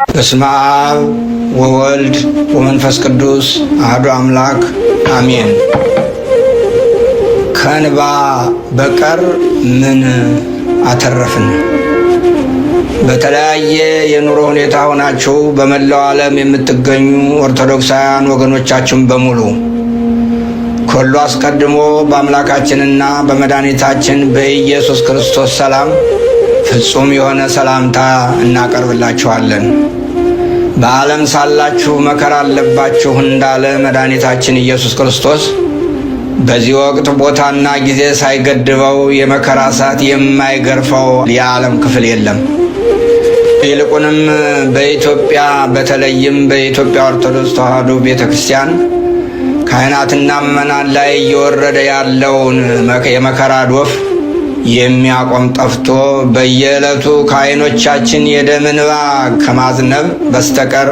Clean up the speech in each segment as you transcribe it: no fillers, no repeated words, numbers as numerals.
በስመ አብ ወወልድ ወመንፈስ ቅዱስ አሐዱ አምላክ አሜን። ከእንባ በቀር ምን አተረፍን? በተለያየ የኑሮ ሁኔታ ሆናችሁ በመላው ዓለም የምትገኙ ኦርቶዶክሳውያን ወገኖቻችን በሙሉ፣ ከሁሉ አስቀድሞ በአምላካችንና በመድኃኒታችን በኢየሱስ ክርስቶስ ሰላም ፍጹም የሆነ ሰላምታ እናቀርብላችኋለን። በዓለም ሳላችሁ መከራ አለባችሁ እንዳለ መድኃኒታችን ኢየሱስ ክርስቶስ፣ በዚህ ወቅት ቦታና ጊዜ ሳይገድበው የመከራ እሳት የማይገርፈው የዓለም ክፍል የለም። ይልቁንም በኢትዮጵያ፣ በተለይም በኢትዮጵያ ኦርቶዶክስ ተዋሕዶ ቤተ ክርስቲያን ካህናትና ምዕመናን ላይ እየወረደ ያለውን የመከራ ዶፍ የሚያቆም ጠፍቶ በየዕለቱ ከዓይኖቻችን የደም እንባ ከማዝነብ በስተቀር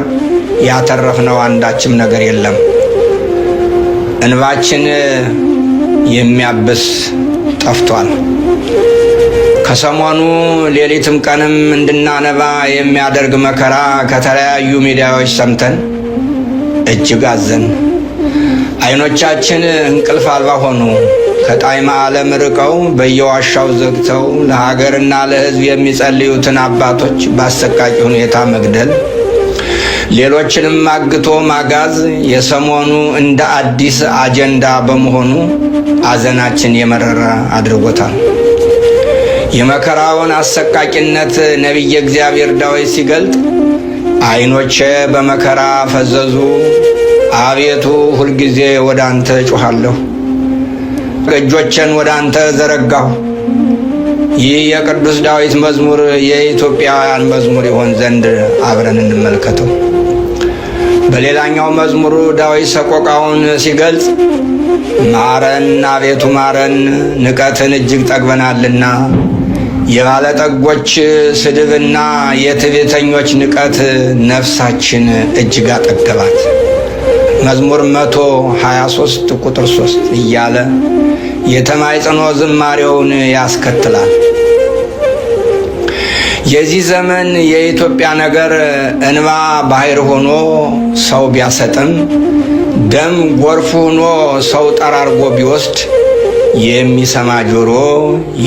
ያተረፍነው አንዳችም ነገር የለም። እንባችን የሚያብስ ጠፍቷል። ከሰሞኑ ሌሊትም ቀንም እንድናነባ የሚያደርግ መከራ ከተለያዩ ሚዲያዎች ሰምተን እጅግ አዘን። ዓይኖቻችን እንቅልፍ አልባ ሆኑ። ከጣዕመ ዓለም ርቀው በየዋሻው ዘግተው ለሀገርና ለሕዝብ የሚጸልዩትን አባቶች በአሰቃቂ ሁኔታ መግደል፣ ሌሎችንም አግቶ ማጋዝ የሰሞኑ እንደ አዲስ አጀንዳ በመሆኑ አዘናችን የመረረ አድርጎታል። የመከራውን አሰቃቂነት ነቢየ እግዚአብሔር ዳዊት ሲገልጥ፣ ዓይኖቼ በመከራ ፈዘዙ፣ አቤቱ ሁልጊዜ ወደ አንተ ጮኻለሁ፣ እጆቼን ወደ አንተ ዘረጋሁ። ይህ የቅዱስ ዳዊት መዝሙር የኢትዮጵያውያን መዝሙር ይሆን ዘንድ አብረን እንመልከተው። በሌላኛው መዝሙሩ ዳዊት ሰቆቃውን ሲገልጽ፣ ማረን አቤቱ ማረን፣ ንቀትን እጅግ ጠግበናልና፣ የባለጠጎች ስድብና የትዕቢተኞች ንቀት ነፍሳችን እጅግ አጠገባት፣ መዝሙር 123 ቁጥር 3 እያለ የተማጽኖ ዝማሬውን ያስከትላል። የዚህ ዘመን የኢትዮጵያ ነገር እንባ ባህር ሆኖ ሰው ቢያሰጥም፣ ደም ጎርፍ ሆኖ ሰው ጠራርጎ ቢወስድ፣ የሚሰማ ጆሮ፣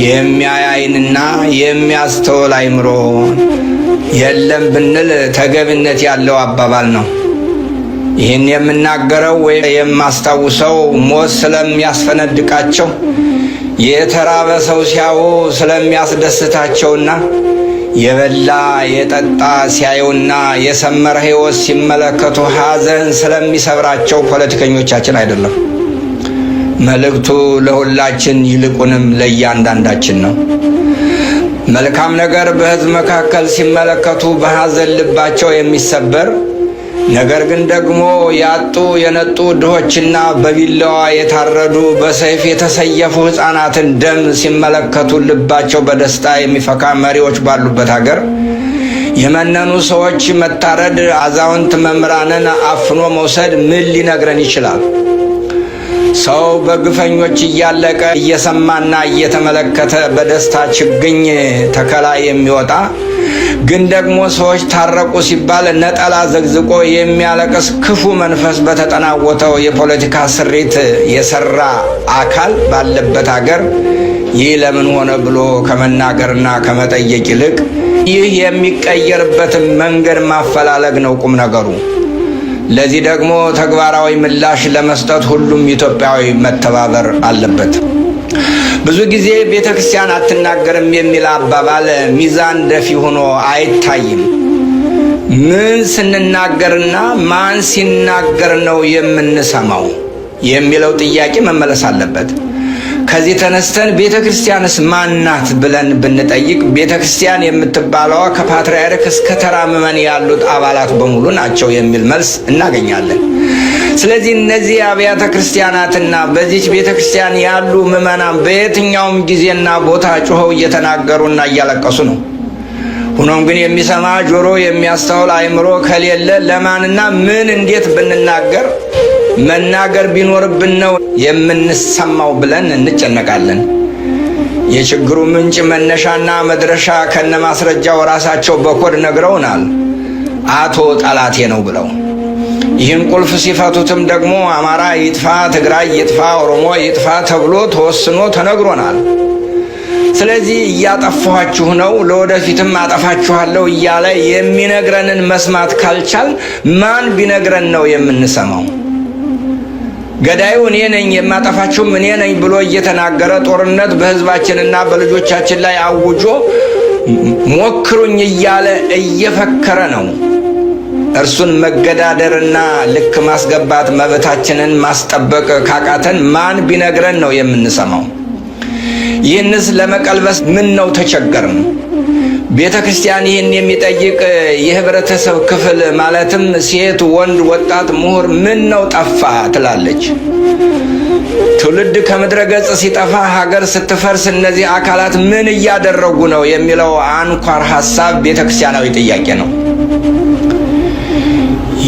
የሚያይ ዓይንና የሚያስተውል አይምሮ የለም ብንል ተገቢነት ያለው አባባል ነው። ይህን የምናገረው ወይም የማስታውሰው ሞት ስለሚያስፈነድቃቸው፣ የተራበ ሰው ሲያዩ ስለሚያስደስታቸውና የበላ የጠጣ ሲያዩና የሰመረ ሕይወት ሲመለከቱ ሐዘን ስለሚሰብራቸው ፖለቲከኞቻችን አይደለም። መልእክቱ ለሁላችን ይልቁንም ለእያንዳንዳችን ነው። መልካም ነገር በሕዝብ መካከል ሲመለከቱ በሐዘን ልባቸው የሚሰበር፣ ነገር ግን ደግሞ ያጡ የነጡ ድሆችና በቢላዋ የታረዱ፣ በሰይፍ የተሰየፉ ሕፃናትን ደም ሲመለከቱ ልባቸው በደስታ የሚፈካ መሪዎች ባሉበት ሀገር የመነኑ ሰዎች መታረድ፣ አዛውንት መምህራንን አፍኖ መውሰድ ምን ሊነግረን ይችላል? ሰው በግፈኞች እያለቀ እየሰማና እየተመለከተ በደስታ ችግኝ ተከላ የሚወጣ፣ ግን ደግሞ ሰዎች ታረቁ ሲባል ነጠላ ዘግዝቆ የሚያለቅስ ክፉ መንፈስ በተጠናወተው የፖለቲካ ስሪት የሰራ አካል ባለበት አገር ይህ ለምን ሆነ ብሎ ከመናገርና ከመጠየቅ ይልቅ ይህ የሚቀየርበትን መንገድ ማፈላለግ ነው ቁም ነገሩ። ለዚህ ደግሞ ተግባራዊ ምላሽ ለመስጠት ሁሉም ኢትዮጵያዊ መተባበር አለበት። ብዙ ጊዜ ቤተ ክርስቲያን አትናገርም የሚል አባባል ሚዛን ደፊ ሆኖ አይታይም። ምን ስንናገርና ማን ሲናገር ነው የምንሰማው የሚለው ጥያቄ መመለስ አለበት። ከዚህ ተነስተን ቤተ ክርስቲያንስ ማናት ብለን ብንጠይቅ፣ ቤተ ክርስቲያን የምትባለዋ ከፓትርያርክ እስከ ተራ ምዕመን ያሉት አባላት በሙሉ ናቸው የሚል መልስ እናገኛለን። ስለዚህ እነዚህ አብያተ ክርስቲያናትና በዚች ቤተ ክርስቲያን ያሉ ምዕመናን በየትኛውም ጊዜና ቦታ ጩኸው እየተናገሩና እያለቀሱ ነው። ሆኖም ግን የሚሰማ ጆሮ፣ የሚያስተውል አእምሮ ከሌለ ለማንና ምን እንዴት ብንናገር፣ መናገር ቢኖርብን ነው የምንሰማው ብለን እንጨነቃለን። የችግሩ ምንጭ መነሻና መድረሻ ከነማስረጃው ራሳቸው በኮድ ነግረውናል። አቶ ጠላቴ ነው ብለው ይህን ቁልፍ ሲፈቱትም ደግሞ አማራ ይጥፋ፣ ትግራይ ይጥፋ፣ ኦሮሞ ይጥፋ ተብሎ ተወስኖ ተነግሮናል። ስለዚህ እያጠፋኋችሁ ነው፣ ለወደፊትም አጠፋችኋለሁ እያለ የሚነግረንን መስማት ካልቻል ማን ቢነግረን ነው የምንሰማው? ገዳዩ እኔ ነኝ የማጠፋችሁም እኔ ነኝ ብሎ እየተናገረ ጦርነት በሕዝባችንና በልጆቻችን ላይ አውጆ ሞክሩኝ እያለ እየፈከረ ነው። እርሱን መገዳደርና ልክ ማስገባት መብታችንን ማስጠበቅ ካቃተን ማን ቢነግረን ነው የምንሰማው? ይህንስ ለመቀልበስ ምን ነው ተቸገርን? ቤተ ክርስቲያን ይህን የሚጠይቅ የህብረተሰብ ክፍል ማለትም ሴት፣ ወንድ፣ ወጣት፣ ምሁር ምን ነው ጠፋ ትላለች። ትውልድ ከምድረ ገጽ ሲጠፋ፣ ሀገር ስትፈርስ እነዚህ አካላት ምን እያደረጉ ነው የሚለው አንኳር ሀሳብ ቤተ ክርስቲያናዊ ጥያቄ ነው።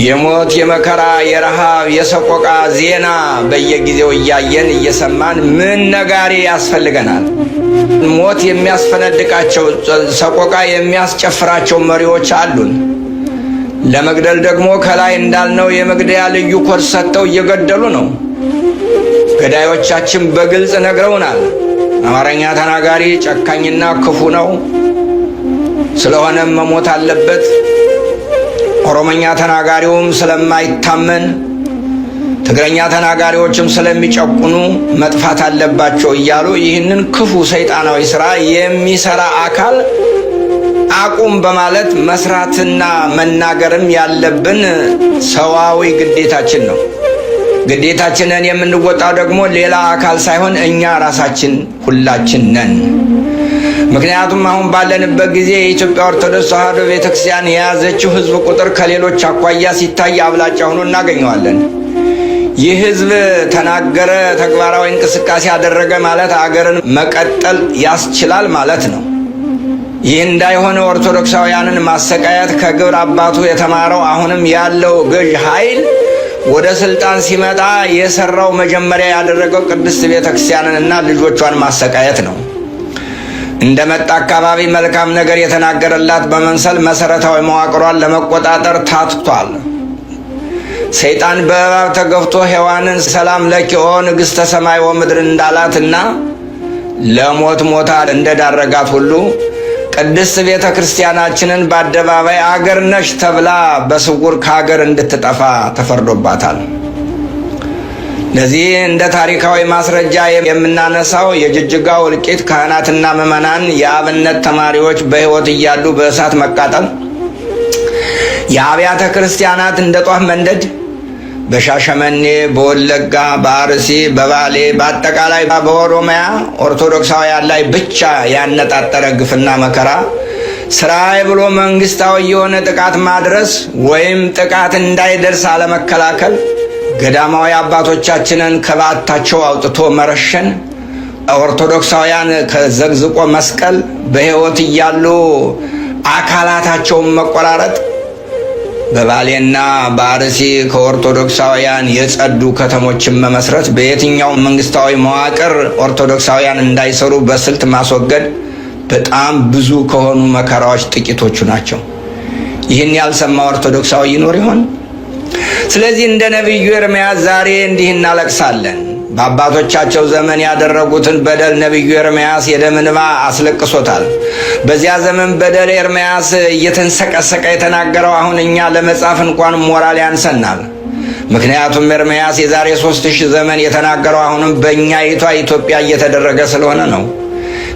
የሞት፣ የመከራ፣ የረሃብ፣ የሰቆቃ ዜና በየጊዜው እያየን እየሰማን ምን ነጋሪ ያስፈልገናል? ሞት የሚያስፈነድቃቸው፣ ሰቆቃ የሚያስጨፍራቸው መሪዎች አሉን። ለመግደል ደግሞ ከላይ እንዳልነው የመግደያ ልዩ ኮድ ሰጥተው እየገደሉ ነው። ገዳዮቻችን በግልጽ ነግረውናል። አማርኛ ተናጋሪ ጨካኝና ክፉ ነው፣ ስለሆነም መሞት አለበት። ኦሮመኛ ተናጋሪውም ስለማይታመን፣ ትግረኛ ተናጋሪዎችም ስለሚጨቁኑ መጥፋት አለባቸው እያሉ ይህንን ክፉ ሰይጣናዊ ስራ የሚሰራ አካል አቁም በማለት መስራትና መናገርም ያለብን ሰዋዊ ግዴታችን ነው። ግዴታችንን የምንወጣው ደግሞ ሌላ አካል ሳይሆን እኛ ራሳችን ሁላችን ነን። ምክንያቱም አሁን ባለንበት ጊዜ የኢትዮጵያ ኦርቶዶክስ ተዋሕዶ ቤተክርስቲያን የያዘችው ሕዝብ ቁጥር ከሌሎች አኳያ ሲታይ አብላጫ ሆኖ እናገኘዋለን። ይህ ሕዝብ ተናገረ፣ ተግባራዊ እንቅስቃሴ አደረገ ማለት አገርን መቀጠል ያስችላል ማለት ነው። ይህ እንዳይሆነ ኦርቶዶክሳውያንን ማሰቃየት ከግብር አባቱ የተማረው አሁንም ያለው ገዥ ኃይል ወደ ስልጣን ሲመጣ የሰራው መጀመሪያ ያደረገው ቅድስት ቤተክርስቲያንንና ልጆቿን ማሰቃየት ነው። እንደመጣ አካባቢ መልካም ነገር የተናገረላት በመምሰል መሰረታዊ መዋቅሯን ለመቆጣጠር ታትቷል። ሰይጣን በእባብ ተገፍቶ ሔዋንን ሰላም ለኪ ኦ ንግሥተ ሰማይ ወምድር እንዳላትና ለሞት ሞታ እንደዳረጋት ሁሉ ቅድስት ቤተ ክርስቲያናችንን በአደባባይ አገር ነሽ ተብላ በስውር ከሀገር እንድትጠፋ ተፈርዶባታል። ለዚህ እንደ ታሪካዊ ማስረጃ የምናነሳው የጅጅጋው እልቂት፣ ካህናትና ምዕመናን የአብነት ተማሪዎች በሕይወት እያሉ በእሳት መቃጠል፣ የአብያተ ክርስቲያናት እንደ ጧፍ መንደድ፣ በሻሸመኔ፣ በወለጋ፣ በአርሲ፣ በባሌ፣ በአጠቃላይ በኦሮሚያ ኦርቶዶክሳውያን ላይ ብቻ ያነጣጠረ ግፍና መከራ ስራዬ ብሎ መንግስታዊ የሆነ ጥቃት ማድረስ ወይም ጥቃት እንዳይደርስ አለመከላከል፣ ገዳማዊ አባቶቻችንን ከበዓታቸው አውጥቶ መረሸን፣ ኦርቶዶክሳውያን ከዘግዝቆ መስቀል፣ በሕይወት እያሉ አካላታቸውን መቆራረጥ፣ በባሌና በአርሲ ከኦርቶዶክሳውያን የጸዱ ከተሞችን መመስረት፣ በየትኛው መንግስታዊ መዋቅር ኦርቶዶክሳውያን እንዳይሰሩ በስልት ማስወገድ በጣም ብዙ ከሆኑ መከራዎች ጥቂቶቹ ናቸው። ይህን ያልሰማ ኦርቶዶክሳዊ ይኖር ይሆን? ስለዚህ እንደ ነቢዩ ኤርምያስ ዛሬ እንዲህ እናለቅሳለን። በአባቶቻቸው ዘመን ያደረጉትን በደል ነቢዩ ኤርምያስ የደም እንባ አስለቅሶታል። በዚያ ዘመን በደል ኤርምያስ እየተንሰቀሰቀ የተናገረው አሁን እኛ ለመጻፍ እንኳን ሞራል ያንሰናል። ምክንያቱም ኤርምያስ የዛሬ 3000 ዘመን የተናገረው አሁንም በእኛይቷ ኢትዮጵያ እየተደረገ ስለሆነ ነው።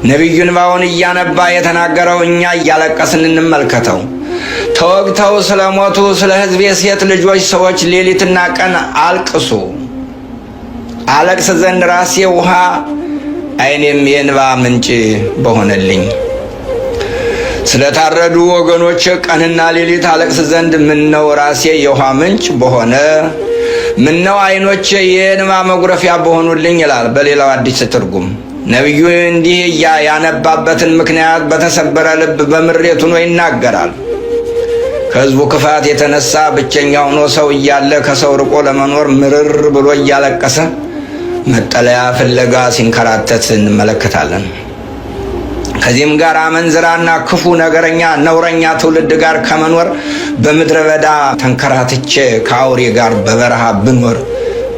ነቢዩ እንባውን እያነባ የተናገረው እኛ እያለቀስን እንመልከተው። ተወግተው ስለሞቱ ስለ ሕዝቤ ሴት ልጆች ሰዎች ሌሊትና ቀን አልቅሱ። አለቅስ ዘንድ ራሴ ውሃ ዓይኔም የእንባ ምንጭ በሆነልኝ። ስለታረዱ ወገኖች ቀንና ሌሊት አለቅስ ዘንድ ምነው ራሴ የውሃ ምንጭ በሆነ፣ ምነው ዓይኖቼ የእንባ መጉረፊያ በሆኑልኝ ይላል በሌላው አዲስ ትርጉም። ነቢዩ እንዲህ ያነባበትን ምክንያት በተሰበረ ልብ በምሬት ሆኖ ይናገራል። ከሕዝቡ ክፋት የተነሳ ብቸኛ ሆኖ ሰው እያለ ከሰው ርቆ ለመኖር ምርር ብሎ እያለቀሰ መጠለያ ፍለጋ ሲንከራተት እንመለከታለን። ከዚህም ጋር አመንዝራና ክፉ ነገረኛ ነውረኛ ትውልድ ጋር ከመኖር በምድረ በዳ ተንከራትቼ ከአውሬ ጋር በበረሃ ብኖር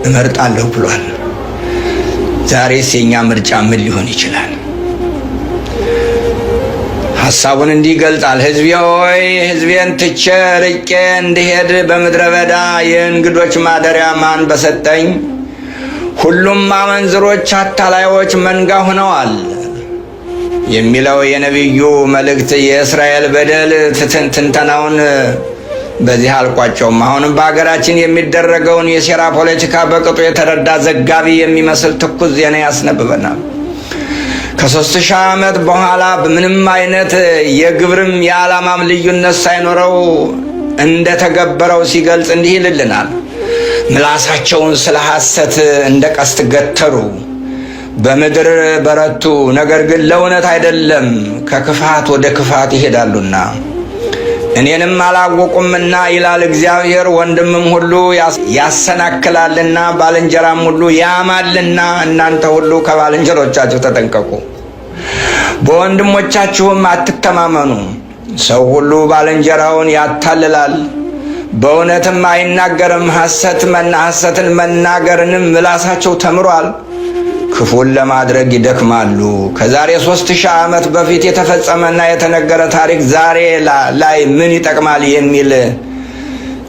እመርጣለሁ ብሏል። ዛሬስ የኛ ምርጫ ምን ሊሆን ይችላል? ሐሳቡን እንዲህ ይገልጻል። ሕዝቤ ሆይ፣ ሕዝቤን ትቼ ርቄ እንድሄድ በምድረ በዳ የእንግዶች ማደሪያ ማን በሰጠኝ? ሁሉም አመንዝሮች፣ አታላዮች መንጋ ሆነዋል የሚለው የነቢዩ መልእክት የእስራኤል በደል ትንተናውን በዚህ አልቋጨውም። አሁንም በሀገራችን የሚደረገውን የሴራ ፖለቲካ በቅጡ የተረዳ ዘጋቢ የሚመስል ትኩስ ዜና ያስነብበናል። ከ3000 ዓመት በኋላ በምንም አይነት የግብርም የዓላማም ልዩነት ሳይኖረው እንደተገበረው ሲገልጽ እንዲህ ይልልናል። ምላሳቸውን ስለ ሐሰት እንደ ቀስት ገተሩ፣ በምድር በረቱ፣ ነገር ግን ለእውነት አይደለም፣ ከክፋት ወደ ክፋት ይሄዳሉና እኔንም አላወቁምና ይላል እግዚአብሔር። ወንድምም ሁሉ ያሰናክላልና ባልንጀራም ሁሉ ያማልና፣ እናንተ ሁሉ ከባልንጀሮቻችሁ ተጠንቀቁ፣ በወንድሞቻችሁም አትተማመኑ። ሰው ሁሉ ባልንጀራውን ያታልላል፣ በእውነትም አይናገርም። ሐሰትን መናገርንም ምላሳቸው ተምሯል። ክፉን ለማድረግ ይደክማሉ። ከዛሬ 3000 ዓመት በፊት የተፈጸመና የተነገረ ታሪክ ዛሬ ላይ ምን ይጠቅማል የሚል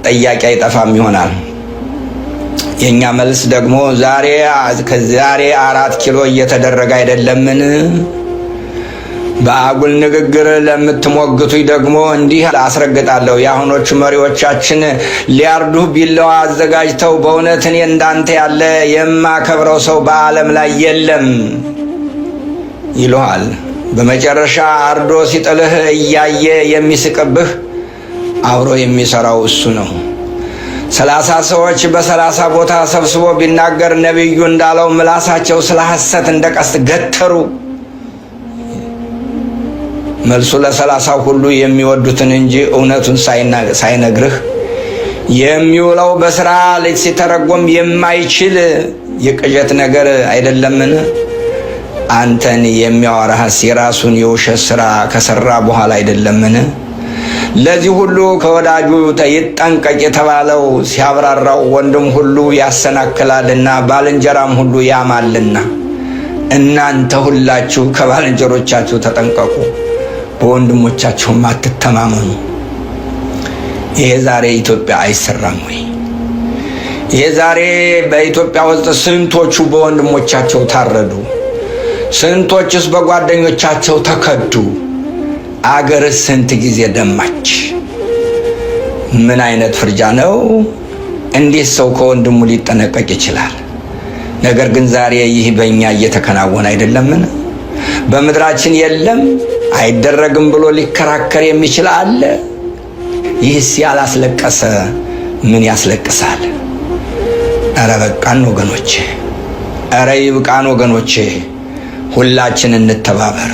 ጥያቄ አይጠፋም ይሆናል። የእኛ መልስ ደግሞ ዛሬ ከዛሬ 4 ኪሎ እየተደረገ አይደለምን? በአጉል ንግግር ለምትሞግቱኝ ደግሞ እንዲህ አስረግጣለሁ። የአሁኖቹ መሪዎቻችን ሊያርዱህ ቢላዋ አዘጋጅተው በእውነት እኔ እንዳንተ ያለ የማከብረው ሰው በዓለም ላይ የለም ይሉሃል። በመጨረሻ አርዶ ሲጥልህ እያየ የሚስቅብህ አብሮ የሚሰራው እሱ ነው። 30 ሰዎች በ30 ቦታ ሰብስቦ ቢናገር ነቢዩ እንዳለው ምላሳቸው ስለ ሐሰት እንደ ቀስት ገተሩ። መልሱ ለ30ው ሁሉ የሚወዱትን እንጂ እውነቱን ሳይነግርህ የሚውለው በስራ ሲተረጎም የማይችል የቅዠት ነገር አይደለምን? አንተን የሚያወራህስ የራሱን የውሸት ስራ ከሰራ በኋላ አይደለምን? ለዚህ ሁሉ ከወዳጁ ይጠንቀቅ የተባለው ሲያብራራው ወንድም ሁሉ ያሰናክላልና ባልንጀራም ሁሉ ያማልና፣ እናንተ ሁላችሁ ከባልንጀሮቻችሁ ተጠንቀቁ፣ በወንድሞቻችሁም አትተማመኑ። ይሄ ዛሬ ኢትዮጵያ አይሰራም ወይ? ይሄ ዛሬ በኢትዮጵያ ውስጥ ስንቶቹ በወንድሞቻቸው ታረዱ? ስንቶችስ በጓደኞቻቸው ተከዱ? አገርስ ስንት ጊዜ ደማች? ምን አይነት ፍርጃ ነው? እንዴት ሰው ከወንድሙ ሊጠነቀቅ ይችላል? ነገር ግን ዛሬ ይህ በእኛ እየተከናወነ አይደለምን? በምድራችን የለም አይደረግም ብሎ ሊከራከር የሚችል አለ? ይህስ ያላስለቀሰ ምን ያስለቅሳል? እረ በቃን ወገኖቼ፣ እረ ይብቃን ወገኖቼ፣ ሁላችን እንተባበር።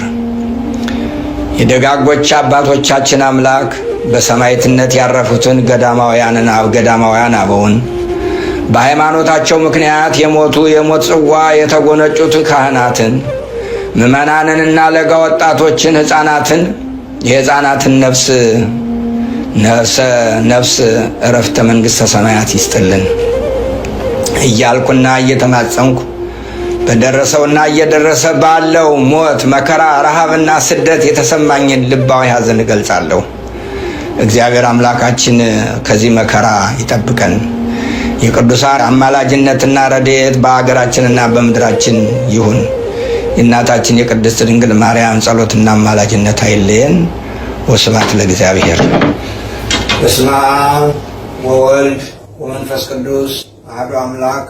የደጋጎች አባቶቻችን አምላክ በሰማዕትነት ያረፉትን ገዳማውያን አበውን፣ በሃይማኖታቸው ምክንያት የሞቱ የሞት ጽዋ የተጎነጩት ካህናትን፣ ምዕመናንንና ለጋ ወጣቶችን፣ ሕፃናትን፣ የሕፃናትን ነፍስ ነፍስ እረፍተ መንግሥተ ሰማያት ይስጥልን እያልኩና እየተማጸንኩ በደረሰውና እየደረሰ ባለው ሞት፣ መከራ፣ ረሃብና ስደት የተሰማኝን ልባዊ ሐዘን እገልጻለሁ። እግዚአብሔር አምላካችን ከዚህ መከራ ይጠብቀን። የቅዱሳን አማላጅነትና ረድኤት በአገራችንና በምድራችን ይሁን። የእናታችን የቅድስት ድንግል ማርያም ጸሎትና አማላጅነት አይለየን። ወስብሐት ለእግዚአብሔር። በስመ አብ ወወልድ ወመንፈስ ቅዱስ አሐዱ አምላክ።